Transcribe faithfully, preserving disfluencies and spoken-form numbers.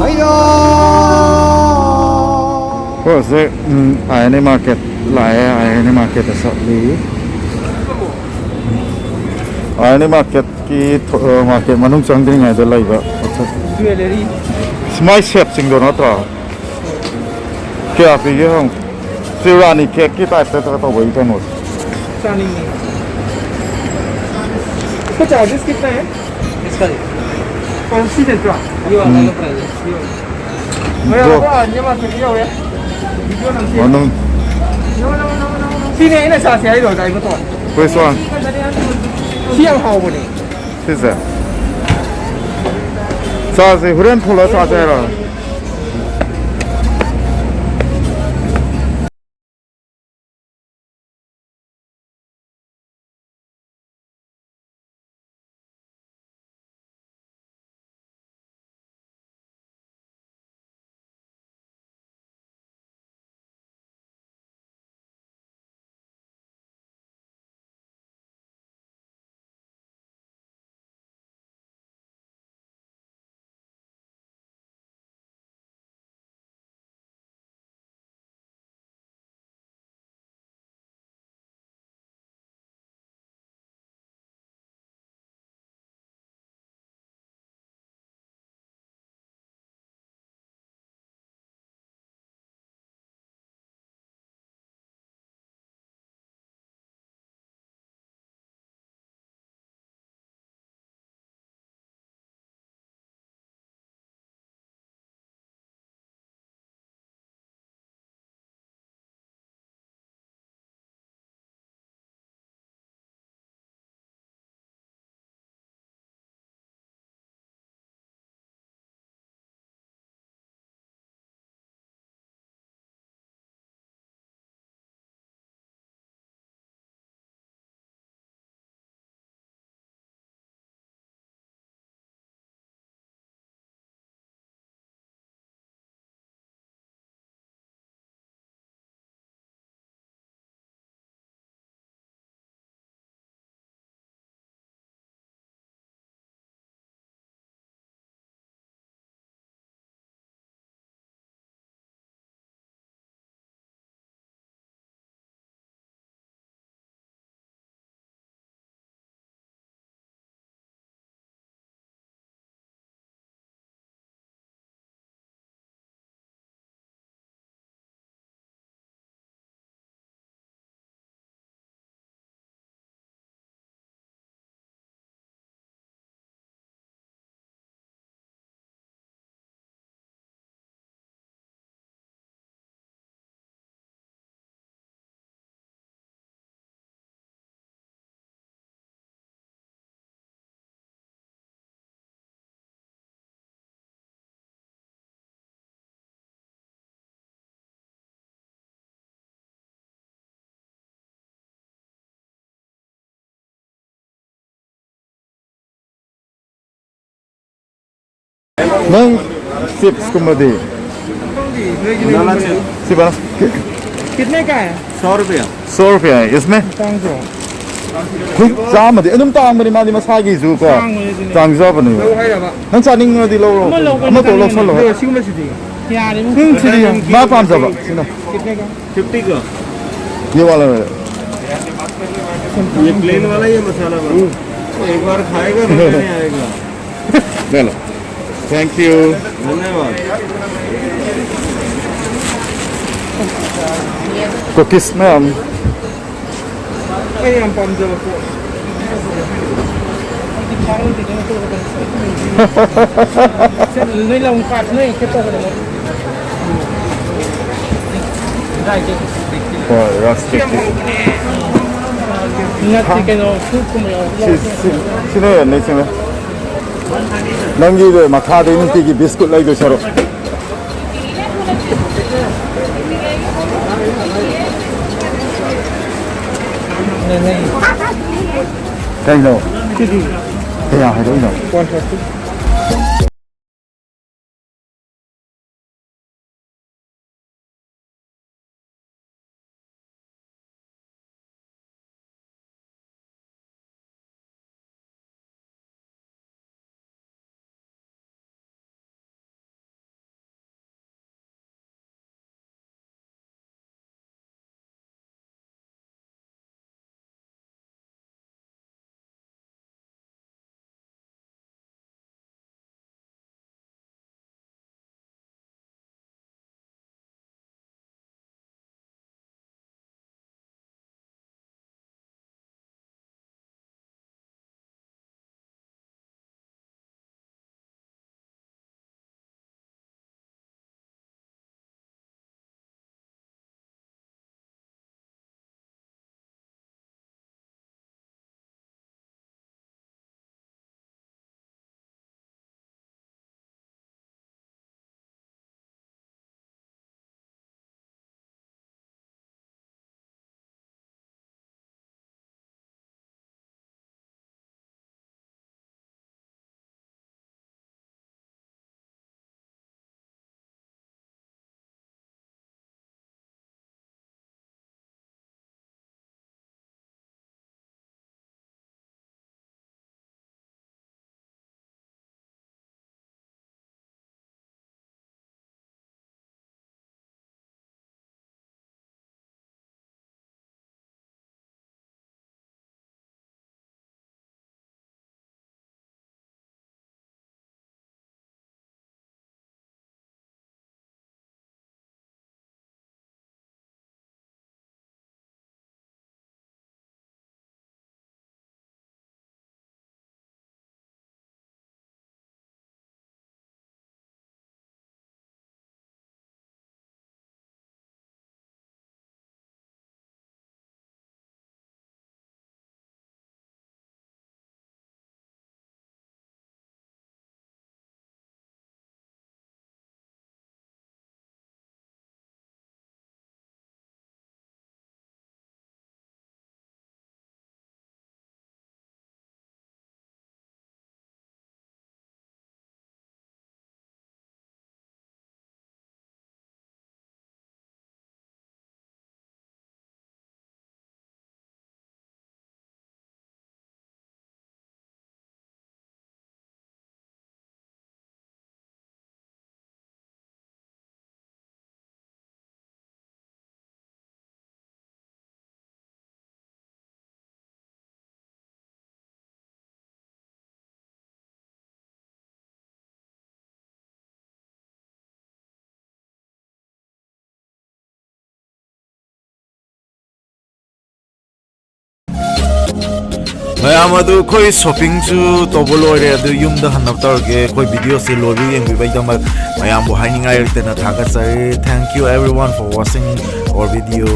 ꯑꯩꯈꯣꯏ ꯍꯧꯖꯤꯛ, ꯎꯝ, ꯑꯥꯏ N A market ꯂꯥꯛꯑꯦ, ꯑꯥꯏ ꯑꯦꯟ ꯑꯦ ꯃꯥꯔꯀꯦꯠꯇ ꯆꯠꯂꯤ꯫ ꯑꯥꯏ ꯑꯦꯟ ꯑꯦ ꯃꯥꯔꯀꯦꯠꯀꯤ ꯊꯣ-, ꯑ, ꯃꯥꯔꯀꯦꯠ ꯃꯅꯨꯡ ꯆꯪꯗ꯭ꯔꯤꯉꯩꯗ ꯂꯩꯕ ꯄꯣꯠꯁꯛ꯫ ꯖ꯭ꯋꯦꯂꯔꯤ꯫ ꯁꯤ ꯃꯥꯏ ꯁꯦꯠꯁꯤꯡꯗꯣ ꯅꯠꯇ꯭ꯔꯣ? ꯀꯌꯥ ꯄꯤꯒꯦ ꯍꯪꯉꯨ꯫ ꯁꯤ ꯔꯥꯅꯤ ꯀꯦꯛꯀꯤ ꯇꯥꯏꯞꯇ ꯈꯔ ꯇꯧꯕꯒꯤ ꯀꯩꯅꯣꯁꯦ꯫ ꯆꯥꯅꯤꯡꯉꯤ꯫ इसका चार्जेस कितना है? इसका देखो। कौन सी है? ये वाला का प्राइस है, ये वाला। ꯃꯌꯥꯝ ꯕ꯭ꯔꯣ꯫ ꯑꯗꯨꯝ ꯑꯅꯤ ꯑꯃ ꯄꯤꯕꯤꯌꯧꯔꯦ꯫ ꯃꯅꯨꯡ꯫ ꯁꯤꯅꯦ ꯑꯩꯅ ꯆꯥꯁꯦ ꯍꯥꯏꯗꯣ, ꯗꯥꯏꯕꯗꯣ꯫ First one꯫ ꯁꯤ ꯌꯥꯝ ꯍꯥꯎꯕꯅꯦ꯫ ꯁꯤꯁꯦ꯫ ꯆꯥꯁꯦ, ꯍꯣꯔꯦꯟ ꯊꯣꯛꯂꯛꯑ ꯆꯥꯁꯦ ꯍꯥꯏꯔꯣ? ꯅꯪ ꯆꯤꯞꯁꯀꯨꯝꯕꯗꯤ? ꯁꯤ ꯕꯔꯥ? कितने का है? सौ रुपया। सौ रुपया है इसमें? ꯍꯨꯏ ꯆꯥꯝꯃꯗꯤ ꯑꯗꯨꯝ ꯇꯥꯡꯕꯅꯤ, ꯃꯥꯗꯤ ꯃꯁꯥꯒꯤꯁꯨ ꯀꯣ꯫ ꯇꯥꯡꯕꯅꯦ ꯑꯗꯨꯅꯦ꯫ ꯇꯥꯡꯖꯕꯅꯦ꯫ ꯂꯧ ꯍꯥꯏꯔꯕ? ꯅꯪ ꯆꯥꯅꯤꯡꯉꯗꯤ ꯂꯧꯔꯣ꯫ ꯑꯃ ꯂꯧꯒꯦ ꯑꯃ ꯇꯣꯛ ꯆꯥꯅꯤꯡꯉꯦ꯫ ꯂꯧꯁꯜꯂꯣ꯫ ꯑꯗꯣ ꯁꯤꯒꯨꯝꯕꯁꯤꯗꯤ? ꯌꯥꯔꯦ꯫ ꯎꯝ, ꯁꯤꯗꯤ ꯃꯥ ꯄꯥꯝꯖꯕ꯫ ꯁꯤꯅ꯫ कितने का? फिफ्टी का। ये वाला है। ये प्लेन वाला या मसाला वाला? एक बार खाएगा, मजा नहीं आएगा। ले लो। Thank you. धन्यवाद। कुकीज में हम। ꯑꯩ ꯌꯥꯝ ꯄꯥꯝꯖꯕ ꯄꯣꯠ꯫ ꯅꯣꯏ ꯂꯝ ꯀꯥꯠ ꯅꯣꯏ ꯀꯩ ꯇꯧꯕꯅꯣ? ꯍꯣꯏ, ꯔꯁ ꯀꯦꯛꯇꯤ꯫ ꯅꯠꯇꯦ, ꯀꯩꯅꯣ, ꯐ꯭ꯔꯨꯠꯀꯨꯝꯕ ꯌꯥꯎꯕ꯫ ꯁꯤ, ꯁꯤ, ꯁꯤꯅ ꯍꯦꯟꯅ ꯁꯤꯅ꯫ ꯅꯪꯒꯤꯗꯣ ꯃꯈꯥꯗꯩ ꯅꯨꯡꯇꯤꯒꯤ ꯕꯤꯁꯀꯨꯠ ꯂꯩꯗꯣꯏ ꯁꯔꯨꯛ꯫ ꯀꯩꯅꯣ? ꯀꯌꯥ ꯍꯥꯏꯔꯛꯏꯅꯣ? ꯃꯌꯥꯝ ꯑꯗꯨ ꯑꯩꯈꯣꯏ ꯁꯣꯄꯤꯡꯁꯨ ꯇꯧꯕ ꯂꯣꯏꯔꯦ, ꯑꯗꯨ ꯌꯨꯝꯗ ꯍꯟꯅꯕ ꯇꯧꯔꯒꯦ꯫ ꯑꯩꯈꯣꯏ ꯚꯤꯗꯤꯑꯣꯁꯦ ꯂꯣꯏꯕ ꯌꯦꯡꯕꯤꯕꯩꯗꯃꯛ ꯃꯌꯥꯝꯕꯨ ꯍꯥꯏꯅꯤꯡꯉꯥꯏ ꯂꯩꯇꯅ ꯊꯥꯒꯠꯆꯔꯤ꯫ Thank you everyone for watching our video.